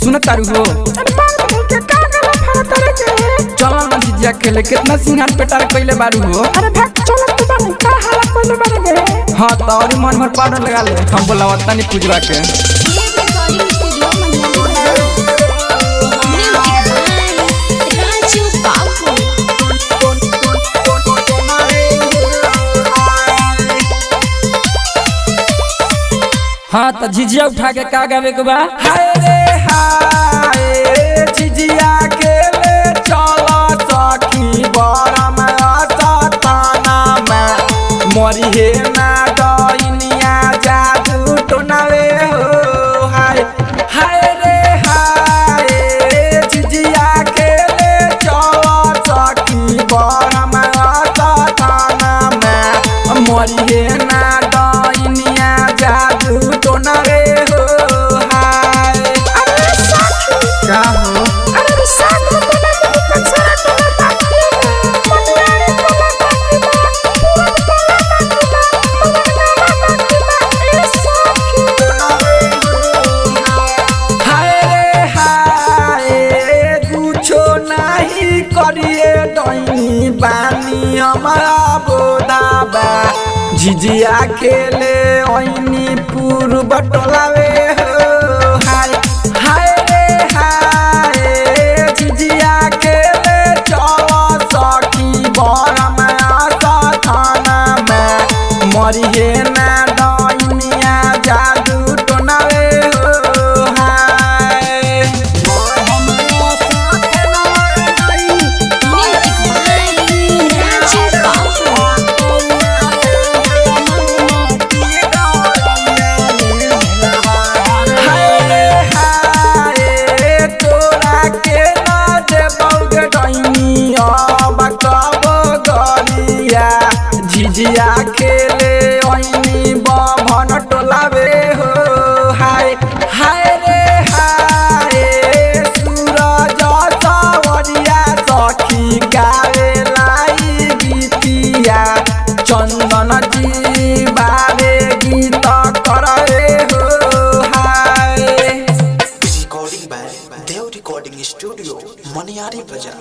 सुन तारू हो। अरे बाल बदल के का गला फाड़त रे के? चल ना झिझिया खेले, कितना सिंगार पेटार कइले बारू हो। अरे भाग चलत तो बानी, का हाला कइले बारे गे? हाँ तो और मन भर पाउडर लगा ले, हम बोलावा तनी पूजवा के। Dev recording studio Maniyari. Music by Raju Babu. हाँ तो झिझिया उठा के का गावे के बा? हाय रे हाय झिझिया खेले चल सखी बरम सताना में मरी हे ना डइनिया जादू टोनावे हो। हाय हाय रे हाय झिझिया खेले चल सखी बरम सताना में मरी हे ना डइनिया जादू टोनावे हो। हाय अरे साथी, का हो? अरे रे साथी, तोला मुंह कचरा टोला बाकी बा, मनियारी टोला बाकी बा, पूरब टोला बाकी बा, मलंगवा बाकी बा, ए साथी। हाय रे हाय कुछो नाही करिए डैनी बानी हमारा बोदाबा झिझिया खेले ऐनी पूर्व टोलावे हो। हाय हाय रे हाय झिझिया खेले चल सखी बरम थाना में मरिहे ना डैनिया जादू टोनावे हो। हाय म्यूजिक बाय राजू बाबू। हाय रे हाय तोरा के ना देबौ गे डैनी अब कब गरिया झिझिया खेले ऐनी बभन टोलावे हो। हाय हाय रे हाय सूरज सवरिया सखी गावे लाई गीतिया चंदन जी बारे गीत करे हो। हाय recording by Dev recording studio Maniyari Bazar.